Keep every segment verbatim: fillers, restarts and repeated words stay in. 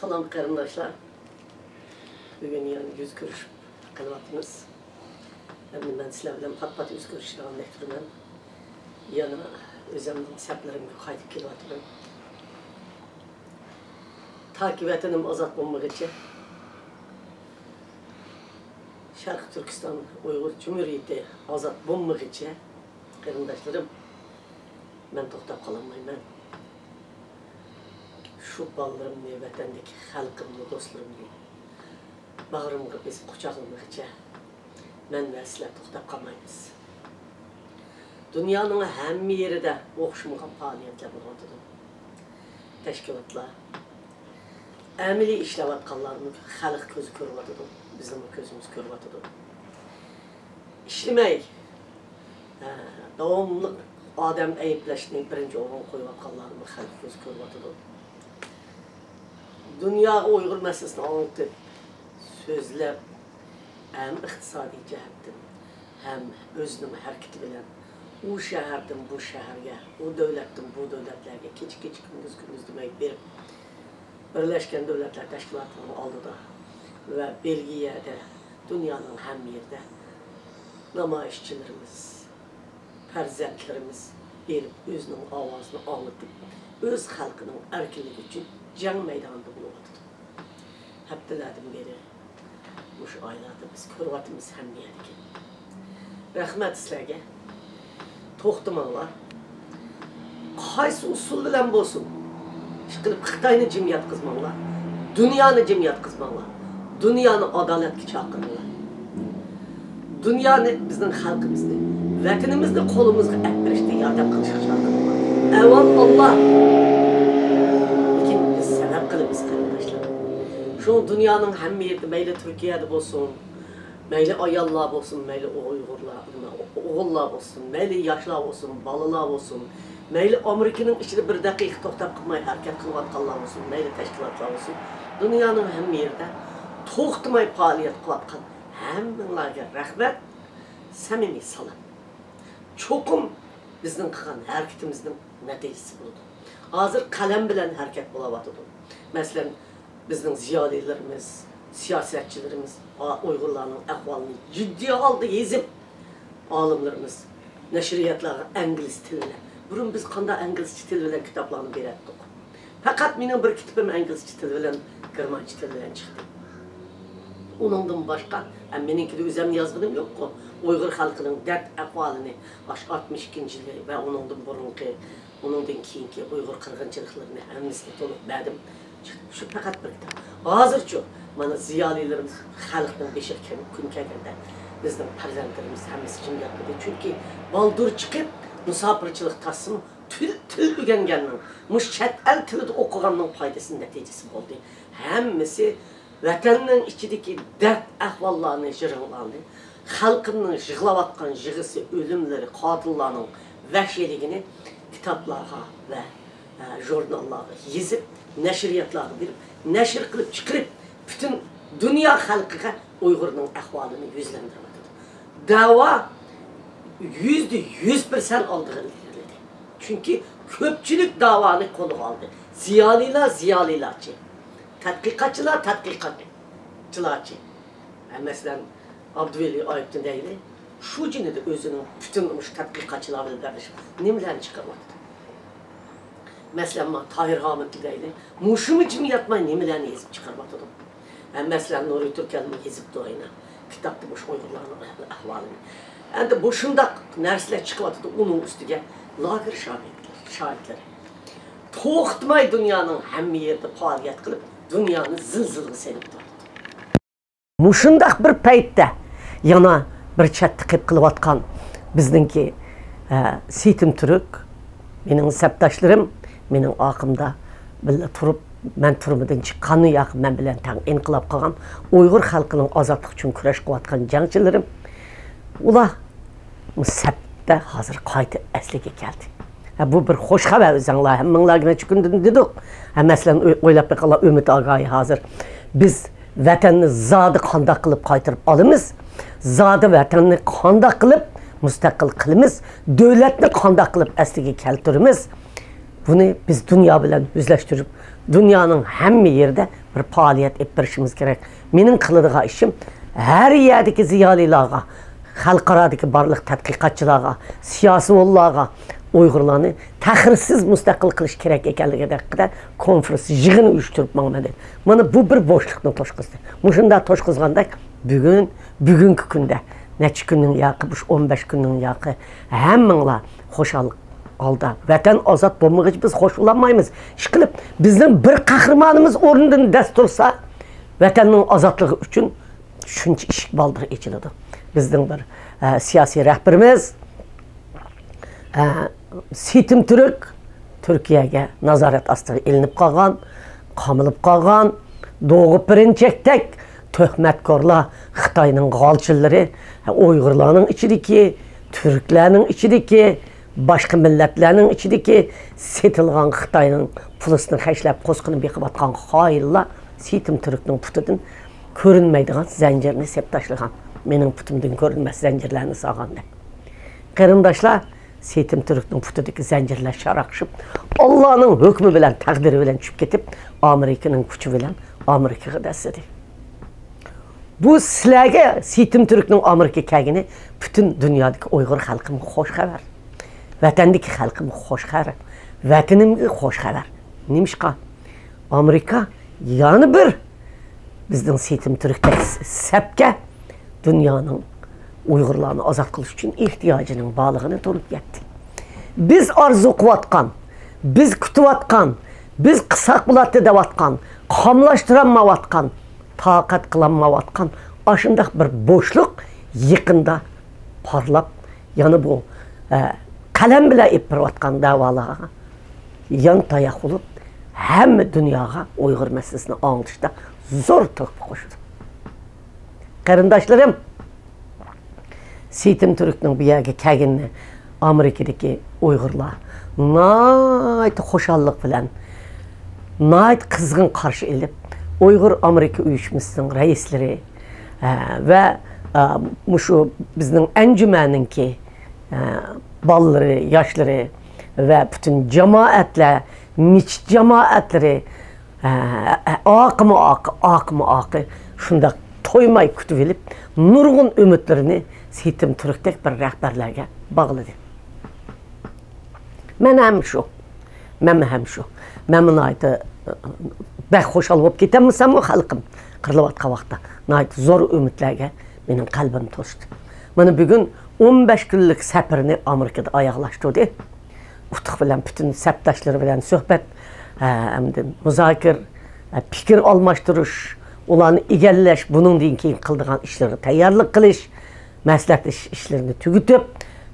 سالام قېرىنداشلار. بۈگۈن يەنە يۈز كۆرۈشۈپ قېلىۋاتىمىز. ئەمدى مەن سىلەر بىلەن پات-پات يۈز كۆرۈشىدىغاندەك تۇرىمەن. يەنە ئۆزۈمنىڭ سەپلىرىمگە قايتىپ كېلىۋاتىمەن. تاكى ۋەتىنىم ئازاد بولمىغىچە، شەرقىي تۈركىستان ئۇيغۇر جۇمھۇرىيىتى ئازاد بولمىغىچە، قېرىنداشلىرىم، مەن توختاپ قالالمايمەن. شۇ بالىلىرىمنى، ۋەتەندىكى خەلقىمنى، دوستلىرىمنى باغرىمغا بېسىپ قۇچاقلىمىغىچە، مەن ۋە سىلەر توختاپ قالمايمىز. دۇنيانىڭ ھەممە يېرىدە ئوخشىمىغان پائالىيەتلەر بولۇۋاتىدۇ. تەشكىلاتلار ئەمەلىي ئىشلەۋاتقانلارنى خەلق كۆزى كۆرۈۋاتىدۇ، بىزنىڭمۇ كۆزىمىز كۆرۈۋاتىدۇ. ئىشلىمەي، ھە، داۋاملىق ئادەم ئەيىبلەشنى بىرىنچى ئورۇنغا قويۇۋاتقانلارنى خەلق كۆزى كۆرۈۋاتىدۇ. دۇنياغا ئۇيغۇر مەسىلىسىنى ئاڭلىتىپ، سۆزلەپ، ھەم ئىقتىسادىي جەھەتتىن، ھەم ئۆزىنىڭ ھەرىكىتى بىلەن ئۇ شەھەردىن بۇ شەھەرگە، ئۇ دۆلەتتىن بۇ دۆلەتلەرگە كېچە-كېچە، كۈندۈز-كۈندۈز دېمەي بېرىپ، بىرلەشكەن دۆلەتلەر تەشكىلاتىنىڭ ئالدىدا ۋە بېلگىيەدە، دۇنيانىڭ ھەممە يېرىدە نامايىشچىلىرىمىز، پەرزەنتلىرىمىز بېرىپ ئۆزىنىڭ ئاۋازىنى ئاڭلىتىپ، ئۆز خەلقىنىڭ ئەركىنلىكى ئۈچۈن جەڭ مەيدانىدا بولۇۋاتىدۇ. ھەپتىلەردىن بېرى مۇشۇ ئايلاردا بىز كۆرۈۋاتىمىز ھەممە يەردىكى. رەھمەت سىلەرگە. توختىماڭلار. قايسى ئۇسۇل بىلەن بولسۇن، ئىشقىلىپ خىتاينى جىم ياتقۇزماڭلار. دۇنيانى جىم ياتقۇزماڭلار. دۇنيانى ئادالەتكە چاقىرىڭلار. دۇنيانى بىزنىڭ خەلقىمىزنى، ۋەتىنىمىزنى قولىمىزغا ئەپ بېرىشتە ياردەم قىلىشقا چاقىرىڭلار. ئەۋۋال ئاللا، لېكىن بىز سەۋەب قىلىمىز، قېرىنداشلار. شۇ دۇنيانىڭ ھەممە يېرىدە، مەيلى تۈركىيەدە بولسۇن، مەيلى ئاياللار بولسۇن، مەيلى ئۇيغۇرلار، ئوغۇللار بولسۇن، مەيلى ياشلار بولسۇن، بالىلار بولسۇن، مەيلى ئامېرىكىنىڭ ئىچىدە بىر دەقىقە توختاپ قالماي ھەرىكەت قىلىۋاتقانلار بولسۇن، مەيلى تەشكىلاتلار بولسۇن، دۇنيانىڭ ھەممە يېرىدە توختىماي پائالىيەت قىلىۋاتقان ھەممىڭلارغا رەھمەت، سەمىمىي سالام. چوقۇم بىزنىڭ قىلغان ھەرىكىتىمىزنىڭ نەتىجىسى بولىدۇ. ھازىر قەلەم بىلەن ھەرىكەت بولۇۋاتىدۇ. مەسىلەن، بىزنىڭ زىيالىيلىرىمىز، سىياسەتچىلىرىمىز ئۇيغۇرلارنىڭ ئەھۋالىنى جىددىي ھالدا يېزىپ، ئالىملىرىمىز نەشرىياتلارغا ئىنگلىز تىلى بىلەن، بۇرۇن بىز قانداق ئىنگلىزچە تىل بىلەن كىتابلارنى بېرەتتۇق. پەقەت مېنىڭ بىر كىتابىم ئىنگلىزچە تىل بىلەن، گېرمانچە تىل بىلەن چىقتى. ئۇنىڭدىن باشقا، ھە، مېنىڭكىدە ئۆزۈمنى يازغىنىم يوققۇ. ئۇيغۇر خەلقىنىڭ دەرد ئەھۋالىنى، ئاشۇ ئاتمىش ئىككىنچى يىلى ۋە ئۇنىڭدىن بۇرۇنقى، ئۇنىڭدىن كېيىنكى ئۇيغۇر قىرغىنچىلىقلىرىنى ھەممىسىنى تولۇق بەردىم. شۇ، شۇ پەقەت بىر كىتاب. ھازىرچۇ، مانا زىيالىيلىرىمىز خەلقنىڭ بېشىغا كەل-، كۈن كەلگەندە، بىزنىڭ پەرزەنتلىرىمىز ھەممىسى جىم ياتمىدى. چۈنكى بالدۇر چىقىپ، مۇساپىرچىلىق تارتسىمۇ، تىل، تىل ئۆگەنگەننىڭ، مۇشۇ چەت ئەل تىلىدا ئوقۇغاننىڭ پايدىسى، نەتىجىسى بولدى. ھەممىسى ۋەتەننىڭ ئىچىدىكى دەرد ئەھۋاللارنى يىغىڭلاندى. خەلقىمنىڭ يىغلاۋاتقان يىغىسى، ئۆلۈملىرى، قاتىللارنىڭ ۋەھشىيلىكىنى كىتابلارغا ۋە، ئە، ژۇرناللارغا يېزىپ، نەشرىياتلارغا بېرىپ، نەشر قىلىپ چىقىرىپ، پۈتۈن دۇنيا خەلقىگە ئۇيغۇرنىڭ ئەھۋالىنى يۈزلەندۈرۈۋاتىدۇ. دەۋا يۈزدە يۈز پىرسەنت ئالدىغا ئىلگىرىلىدى. چۈنكى كۆپچىلىك داۋانى قولىغا ئالدى. زىيالىيلار زىيالىيلارچە، تەتقىقاتچىلار تەتقىقاتچىلارچە. ھە، مەسىلەن، ئابدۇۋەلى ئايۇپنى دەيلى، شۇ جېنىدا ئۆزىنىڭ پۈتۈن مۇشۇ تەتقىقاتچىلار بىلەن بىرلىشىپ نېمىلەرنى چىقىرىۋاتىدۇ؟ مەسىلەن، ما تاھىر ھامىتنى دەيلى، مۇشۇمۇ جىم ياتماي نېمىلەرنى يېزىپ چىقىرىۋاتىدۇ؟ ھە، مەسىلەن، نۇرى تۈركەلمۇ يېزىپتۇ ئاينا كىتابتا مۇشۇ ئۇيغۇرلارنىڭ ئەھۋالىنى. ئەمدى مۇشۇنداق نەرسىلەر چىقىۋاتىدۇ، ئۇنىڭ ئۈستىگە لاگېر شاھىتلىرى، شاھىتلىرى توختىماي دۇنيانىڭ ھەممە يېرىدە پائالىيەت قىلىپ، دۇنيانى زىلزىلىگە سېلىۋاتىدۇ. مۇشۇنداق بىر پەيتتە يەنە بىر چەتتە قېلىپ قېلىۋاتقان بىزنىڭكى، ئە، سېيىتىم تۈرك، مېنىڭ سەپداشلىرىم، مېنىڭ ئارقامدا بىللە تۇرۇپ، مەن تۈرمىدىن چىققاندىن ياقى مەن بىلەن تەڭ ئىنقىلاب قىلغان ئۇيغۇر خەلقىنىڭ ئازادلىقى ئۈچۈن كۈرەش قىلىۋاتقان جەڭچىلىرىم، ئۇلار سەپتە ھازىر قايتا ئەسلىگە كەلدى. ھە، بۇ بىر خوش خەۋەر ئۆزەڭلار، ھەممىڭلارغا نەچچە كۈندىن دېدۇق. ھە، مەسىلەن، ئوي-، ئويلاپ بېقىڭلار، ئۈمىد ئاگاھى ھازىر. بىز ۋەتەننى زادى قانداق قىلىپ قايتۇرۇپ ئالىمىز؟ زادى ۋەتەننى قانداق قىلىپ مۇستەقىل قىلىمىز، دۆلەتنى قانداق قىلىپ ئەسلىگە كەلتۈرىمىز، بۇنى بىز دۇنيا بىلەن يۈزلەشتۈرۈپ، دۇنيانىڭ ھەممە يېرىدە بىر پائالىيەت ئېلىپ بېرىشىمىز كېرەك. مېنىڭ قىلىدىغان ئىشىم ھەر يەردىكى زىيالىيلارغا، خەلقئارادىكى بارلىق تەتقىقاتچىلارغا، سىياسىيونلارغا ئۇيغۇرلارنى تەخىرسىز مۇستەقىل قىلىش كېرەك ئىكەنلىكى ھەققىدە كونفرانس يىغىنى ئۇيۇشتۇرۇپ ماڭىمەن دېدى. مانا بۇ بىر بوشلۇقنى توشقۇزدى. مۇشۇنداق توشقۇزغاندەك بۈگۈن، بۈگۈنكى كۈندە نەچچە كۈننىڭ ياقى، مۇشۇ ئون بەش كۈننىڭ ياقى ھەممىڭلار خۇشال ھالدا، ۋەتەن ئازاد بولمىغۇچە بىز خوش بولالمايمىز. ئىشقىلىپ، بىزنىڭ بىر قەھرىمانىمىز ئورنىدىن دەس تۇرسا، ۋەتەننىڭ ئازادلىقى ئۈچۈن شۇنچە ئىشىك بالدۇر ئېچىلىدۇ. بىزنىڭ بىر، ئە، سىياسىي رەھبىرىمىز، ئە، سېيىتىم تۈرك تۈركىيەگە نازارەت ئاستىغا ئېلىنىپ قالغان، قامىلىپ قالغان، دوغۇ پىرىنچەكتەك تۆھمەتكارلار، خىتاينىڭ غالچىلىرى، ئۇيغۇرلارنىڭ ئىچىدىكى، تۈركلەرنىڭ ئىچىدىكى، باشقا مىللەتلەرنىڭ ئىچىدىكى سېتىلغان خىتاينىڭ پۇلىسىنى خەجلەپ، قوسىقىنى بېقىۋاتقان خائىنلار سېيىتىم تۈركنىڭ پۇتىدىن كۆرۈنمەيدىغان زەنجىرنى سېلىپ تاشلىغان. مېنىڭ پۇتۇمدىن كۆرۈنمەس زەنجىرلەرنى سالغاندەك. قېرىنداشلار، سېيىتىم تۈركنىڭ پۇتىدىكى زەنجىرلەر شاراقشىپ، ئاللانىڭ ھۆكمى بىلەن، تەقدىرى بىلەن چۈشۈپ كېتىپ، ئامېرىكىنىڭ كۈچى بىلەن ئامېرىكىغا دەسسىدى. بۇ سىلەرگە سېيىتىم تۈركنىڭ ئامېرىكىغا كەلگىنى پۈتۈن دۇنيادىكى ئۇيغۇر خەلقىمگە خوش خەۋەر. ۋەتەندىكى خەلقىمگە خوش خەۋەر. ۋەتىنىمگە خوش خەۋەر. نېمىشقا؟ ئامېرىكا يەنە بىر بىزنىڭ سېيىتىم تۈركتەك سەپكە دۇنيانىڭ ئۇيغۇرلارنى ئازاد قىلىش ئۈچۈن ئېھتىياجىنىڭ بارلىقىنى تونۇپ يەتتى. بىز ئارزۇ قىلىۋاتقان، بىز كۈتۈۋاتقان، بىز قىلساق بولاتتى دەۋاتقان، قاملاشتۇرالمايۋاتقان، تاقەت قىلالمايۋاتقان ئاشۇنداق بىر بوشلۇق يېقىندا پارلاپ، يەنە بۇ، ئە، قەلەم بىلەن ئېلىپ بېرىۋاتقان دەۋالارغا يان تاياق بولۇپ، ھەممە دۇنياغا ئۇيغۇر مەسىلىسىنى ئاڭلىتىشتا زور تۆھپە قوشىدۇ. قېرىنداشلىرىم، سېيىتىم تۈركنىڭ بۇ يەرگە كەلگىنىنى ئامېرىكىدىكى ئۇيغۇرلار ناھايىتى خۇشاللىق بىلەن، ناھايىتى قىزغىن قارشى ئېلىپ، ئۇيغۇر ئامېرىكا ئۇيۇشمىسىنىڭ رەئىسلىرى، ئە، ۋە، ئە، مۇشۇ بىزنىڭ ئەنجۈمەننىڭكى، ئە، بالىلىرى، ياشلىرى ۋە پۈتۈن جامائەتلەر، مىچىت جامائەتلىرى، ئاقىمۇ ئاقى، ئاقىمۇ ئاقى، شۇنداق تويماي كۈتۈۋېلىپ، نۇرغۇن ئۈمىدلىرىنى سېيىتىم تۈركتەك بىر رەھبەرلەرگە باغلىدى. مەن ھەم شۇ، مەن ھەم شۇ. مەنمۇ ناھايىتى بەك خۇشال بولۇپ كېتەلمىسەممۇ، خەلقىم قىرىلىۋاتقان ۋاقىتتا ناھايىتى زور ئۈمىدلەرگە مېنىڭ قەلبىم توشتى. مانا بۈگۈن ئون بەش كۈنلۈك سەپىرىنى ئامېرىكىدا ئاياغلاشتۇردى. ئۇتۇق بىلەن پۈتۈن سەپداشلىرى بىلەن سۆھبەت، ھە، ئەمدى مۇزاكىرە، ھە، پىكىر ئالماشتۇرۇش، ئۇلارنى ئىگىلەش، بۇنىڭدىن كېيىن قىلىدىغان ئىشلىرىغا تەييارلىق قىلىش، مەسلىھەتلىشىش ئىشلىرىنى تۈگىتىپ،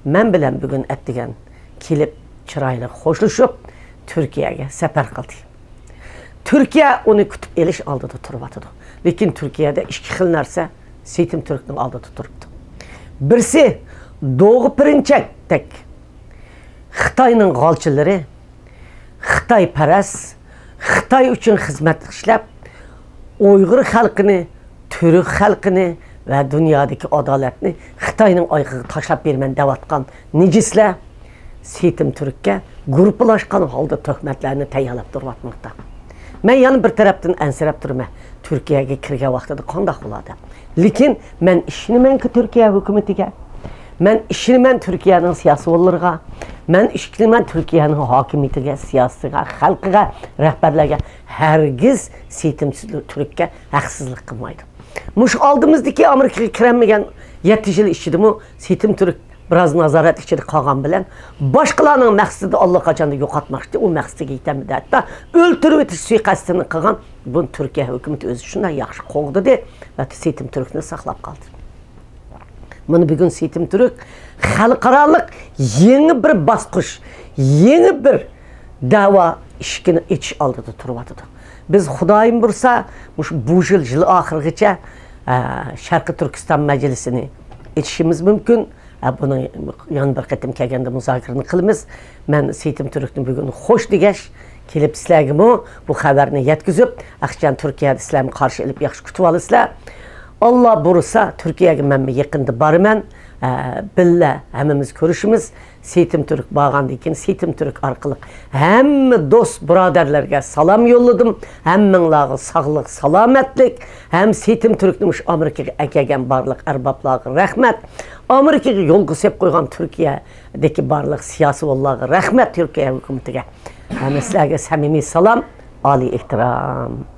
مەن بىلەن بۈگۈن ئەتىگەن كېلىپ، چىرايلىق خوشلىشىپ، تۈركىيەگە سەپەر قىلدى. تۈركىيە ئۇنى كۈتۈپ ئېلىش ئالدىدا تۇرۇۋاتىدۇ. لېكىن تۈركىيەدە ئىككى خىل نەرسە سېيىتىم تۈركنىڭ ئالدىدا تۇرۇپتۇ. بىرسى، دوغۇ پىرىنچەكتەك خىتاينىڭ غالچىلىرى، خىتايپەرەس، خىتاي ئۈچۈن خىزمەت ئىشلەپ، ئۇيغۇر خەلقىنى، تۈرك خەلقىنى ۋە دۇنيادىكى ئادالەتنى خىتاينىڭ ئايىغىغا تاشلاپ بېرىمەن دەۋاتقان نىجىسلەر سېيىتىم تۈرككە گۇرۇپپىلاشقان ھالدا تۆھمەتلەرنى تەييارلاپ تۇرۇۋاتماقتا. مەن يەنە بىر تەرەپتىن ئەنسىرەپ تۇرىمەن، تۈركىيەگە كىرگەن ۋاقتىدا قانداق بولار دەپ. لېكىن مەن ئىشىنىمەنكى تۈركىيە ھۆكۈمىتىگە، مەن ئىشىنىمەن تۈركىيەنىڭ سىياسىيونلىرىغا، مەن ئىشىنىمەن تۈركىيەنىڭ ھاكىمىيىتىگە، سىياسىتىگە، خەلقىگە، رەھبەرلەرگە. ھەرگىز سېيىتىم تۈرككە ھەقسىزلىق قىلمايدۇ. مۇشۇ ئالدىمىزدىكى ئامېرىكىغا كىرەلمىگەن يەتتە يىل ئىچىدىمۇ سېيىتىم تۈرك بىراز نازارەت ئىچىدە قالغان بىلەن، باشقىلارنىڭ مەقسىتىدە ئاللىقاچاندا يوقاتماقچى، ئۇ مەقسىتىگە يېتەلمىدى. ھەتتا ئۆلتۈرۈۋېتىش سۇيىقەستىنى قىلغان بۇنى تۈركىيە ھۆكۈمىتى ئۆزى شۇنداق ياخشى قوغدىدى ۋە سېيىتىم تۈركنى ساقلاپ قالدى. مانا بۈگۈن سېيىتىم تۈرك خەلقئارالىق يېڭى بىر باسقۇچ، يېڭى بىر دەۋا ئىشىكىنى ئېچىش ئالدىدا تۇرۇۋاتىدۇ. بىز خۇدايىم بۇيرۇسا، مۇشۇ بۇ يىل، يىل ئاخىرىغىچە، ئە، شەرقىي تۈركىستان مەجلىسىنى ئېچىشىمىز مۇمكىن. ئە، بۇنى يەنە بىر قېتىم كەلگەندە مۇزاكىرىنى قىلىمىز. مەن سېيىتىم تۈركنى بۈگۈن خوش دېگەچ، كېلىپ سىلەرگىمۇ بۇ خەۋەرنى يەتكۈزۈپ، ئەخچان تۈركىيەدە سىلەرمۇ قارشى ئېلىپ ياخشى كۈتۈۋالىسىلەر. ئاللا بۇيرۇسا، تۈركىيەگە مەنمۇ يېقىندا بارىمەن. ئە، بىللە ھەممىمىز كۆرۈشىمىز. سېيتىم تۈرك بارغاندىن كېيىن، سېيتىم تۈرك ئارقىلىق ھەممە دوست بۇرادەرلەرگە سالام يوللىدىم. ھەممىڭلارغا ساغلىق، سالامەتلىك. ھەم سېيتىم تۈركنى مۇشۇ ئامېرىكىغا ئەكەلگەن بارلىق ئەربابلارغا رەھمەت. ئامېرىكىغا يولغا سېلىپ قويغان تۈركىيەدىكى بارلىق سىياسىيونلارغا رەھمەت، تۈركىيە ھۆكۈمىتىگە. ھەممە سىلەرگە سەمىمىي سالام، ئالىي ئېھتىرام.